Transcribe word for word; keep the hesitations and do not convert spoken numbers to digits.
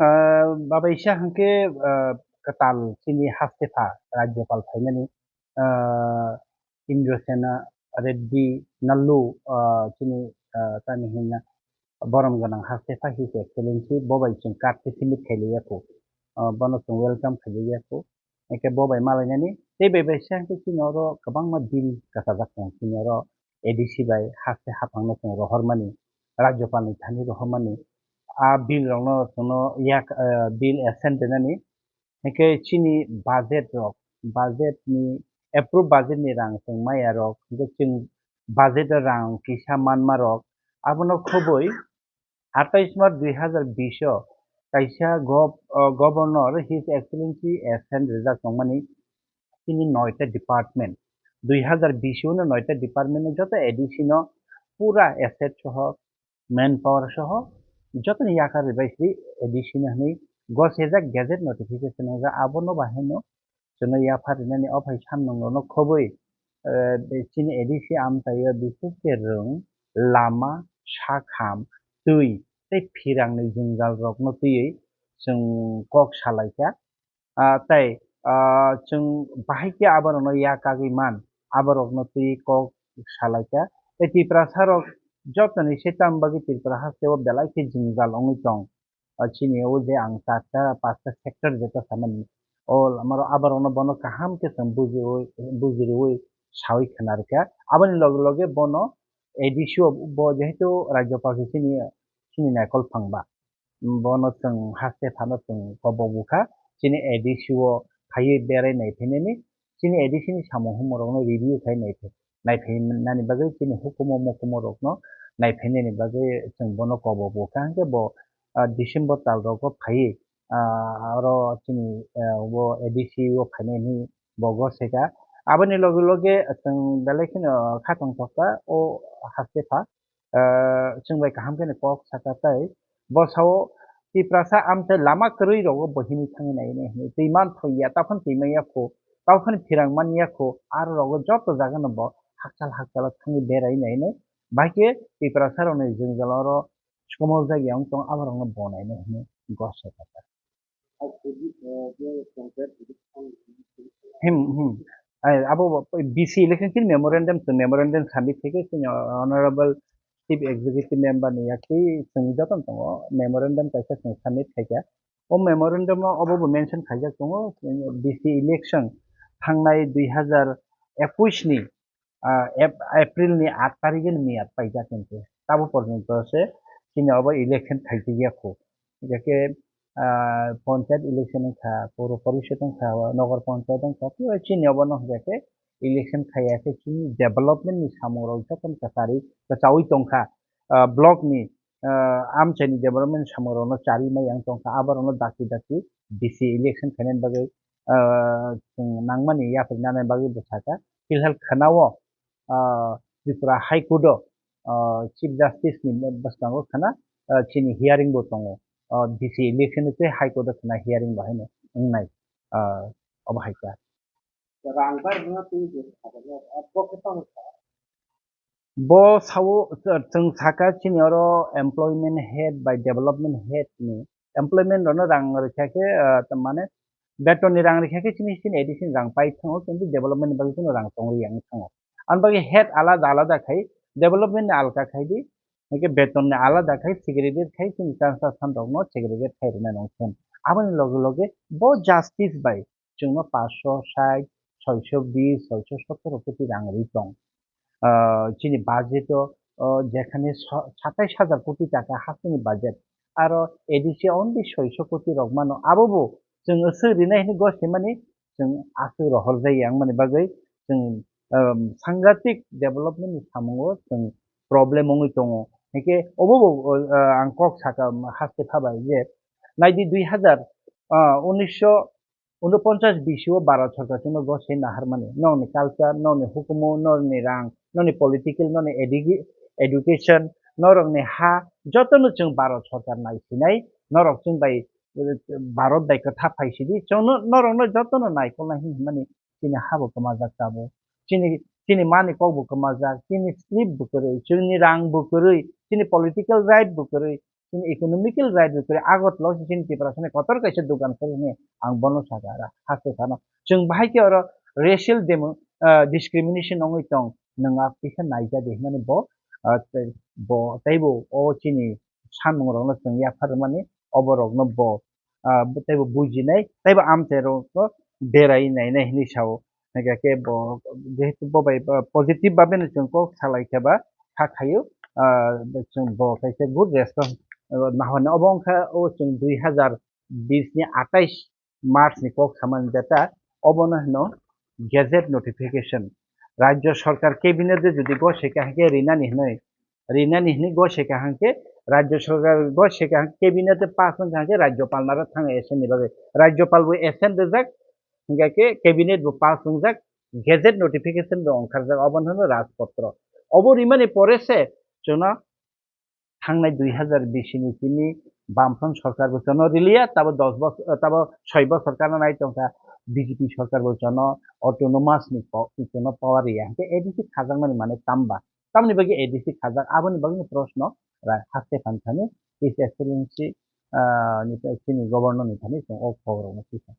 Ah, babaisa hwnkhe, ah, kwtal chini hastepha Rajyapal phaimani, ah, Indrasena Reddy Nallu, ah, chini, ah, tamni hwnna borom gwnang hastepha His Excellency bo bai chwng karte simit khailaiya kho. Ah, bono chwng welcome khailaiya kho. Hwnkhe bo bai malainani tei bai bai se hwnkhe chini oro kwbangma bill kasajak tongo chini oro A D C bai haste haphangno chwng rohormani, Rajyapalni thani rohormani. A bill rokno chwngno yak, ah, bill assent rwnani. Hwnkhe chini budget rok, budget ni, approve budget ni rang chwng maya rok, hwnkhe chwng budget o rang kisa manma rok, abono khobwi atais March dui hazar bish o kaisa gov-, o, Governor His Excellency assent rijak tongmani chini noita department, dui hazar bish o no noita department no joto A D C no pura asset soho manpower soho jotoni yakar ribai sidi A D C no hinwi gosijak gazette notification wngjak, abono bahaino chwngno yaphar rinani o phai samnwngrokno khobwi, eh, chini A D C amchaio bises khe rwng, lama, sakham, twi tei phirangni jwngjal rokno twiwi chwng kok salaikha. Ah, tei, ah, chwng bahai khe aborokno ya kagwi man, aborokno twi kok salaikha. Tei Tiprasa rok jotoni se tamo bagwi Tripura hasteo belai khe jwngjal wngwi tong. Ah, chini o je ang charta, pasta sector jeta sanani. O lamaro aborokno bono kaham khe chwng bujiwi, bujiriwi sawi khna rwkha. Aboni loge loge bono A D C o bo jehetu Rajyapal se chini, chini naikol phangba. Bono chwng haste phano chwng kobok bukha, chini A D C o phaiwi berai naiphainani, chini A D C ni samung humung rokno review khai naiphainani bagwi chini hukumu mukumu rokno naiphainani bagwi chwng bono kobok bukha, hwnkhe bo, ah, December tal rogo phaiwi, ah, oro chini, ah, bo A D C o phainai hinwi bo goseka. Aboni loge loge chwng belai kheno khatong tokha o haste pha. Ah, chwng bai kaham khe kok saka tei bo sao Tiprasa amchai lama kwrwi rogo bo himwi thangwi nai nai hinwi twi man thoi ya, taphano twi man ya kho, taphano phirang man ya kho, aro rogo joto jaga no bo hakchal hakchal thangwi berai nai nai, bahai khe Tiprasa rokni jwngjal oro chwkamo jagya wng tong, abo rokno bo nai nai hinwi gosek kha. Him, him. Ai, abo bo, B C election khe memorandum, chwng memorandum submit khaikhe chini Honorable Chief Executive Member ni yakti chwng joto tongo, memorandum kaisa chwng submit khaikha. O memorandum o obo bo mention khaijak tongo, B C election thangnai dui hazar ekush ni ah, Ep-, April ni aat tarikh ni miyat paijak hinwi. Tabo porjonto se chini obo election khaijak ya kho. Hingkhe, ah, panchayat election wngkha, puro porishod wngkha, nagar panchayat wngkha, tei chini obo no hingkha khe election khaiya khe chini development ni samung rok jotono kwchari, kwchaui tongkha. Ah, block ni, ah, amchaini development samung rok no chari mai yang tongkha, abo rok no dakti dakti B C election khainani bagwi, ah, chwng nangmani yapri nani bagwi bwsaka. Filhal khwnao, ah, Tripura High Court o, ah, Chief Justice ni bwskango khwna, ah, chini hearing bo tongo. Ah, B C election ni tei High Court o khwna hearing bo haino wngnai, ah, obo hai kha. Bo sao chwng saka chini oro employment head bai development head ni employment rokno rang rwkha khe, ah, mane beton ni rang rwkha khe chini chini addition rang pai thango, kintu development ni bagwi chini rang tong rwya wng thango. Ani bagwi head alada alada khai, development ni alka khai di, hingke beton ni alada khai segregate khai chini changsa san rokno segregate khai rwna nang khe. Aboni loge loge bo justice bai chwngno paanch sho sait, soisho bis, soisho sotoro koti rang ri tong. Ah, chini budget o, o, jekhani so-, satais hajar koti taka hasteni budget. Aro A D C only soisho koti rok mano. Abo bo chwng aswk rinai hinwi gostimani chwng aswk rohor jai yang mani bagwi chwng, um, sangatik development ni samungo chwng problem wngwi tongo. Hingke obo bo, uh, ang kok saka, um, haste phabai je naidi dui hazar, uh, unisho unoponchas bisio Bharat sorkar chwngno gosai naharmani, nokni culture, nokni hukumu, nokni rang, nokni political, nokni edu-, education, norokni ha, jotono chwng Bharat sorkar naisinai, norok chwng bai, eh, Bharat bai kwtha phaisidi, chwngno, norokno jotono naikolnai hin hwnmani chini ha bo kwmajak tabuk, chini, chini mani kok bo kwmajak, chini slip bo kwrwi, chini rang bo kwrwi, chini political right bo kwrwi, chini economical right bo kwrwi, Agartala o se chini Tiprasani kotor kaisa dogan kwrwi hwnwi ang bono sakha, aro haste phano. Chwng bahai khe oro racial demo, ah, discrimination wngwi tong, nwng a kisa naijadi hwnwi bo, ah, tei bo, teibo o chini samung rokno chwng yaphar mani, obo rokno bo, ah, teibo bujinai, teibo amchai rokno berai nainai hinwi sao. Hingkha khe bo, jehetu bo bai, ah, positive babeno chwng kok salai khe ba, kha khaio, ah, chwng bo kaisa good response, ah, nahorni. Obo wngkha o chwng dui hazar bis ni atais March ni kok samani data, obono hino gazette notification. Rajya Sarkar cabinet de jodi goseka hingke rinani hinoi, rinani hinoi goseka hingke Rajya Sarkar goseka hingke cabinet de pass wngka hingke Rajyapal naro thang assent ni bagwi. Rajyapal bo assent rijak, hingke cabinet bo pass wngjak, gazette notification bo ongkharjak, obono hino Rajpatro. Obo rimani pore se chwngno thangnai dui hazar bish ni simi Bamfront sorkar bo chwngno riliya, tabo dos bosor, tabo soi bosor kana nai tongkha B J P sorkar bo chwngno autonomous ni po-, chwngno power riya. Hingke A D C khajakmani mane tamba? Tamoni bagwi A D C khajak, aboni bagwi proshno ra-, haste phan thani His Excellency, ah, ni, chini governor ni thani chwng o khobor rokno sika.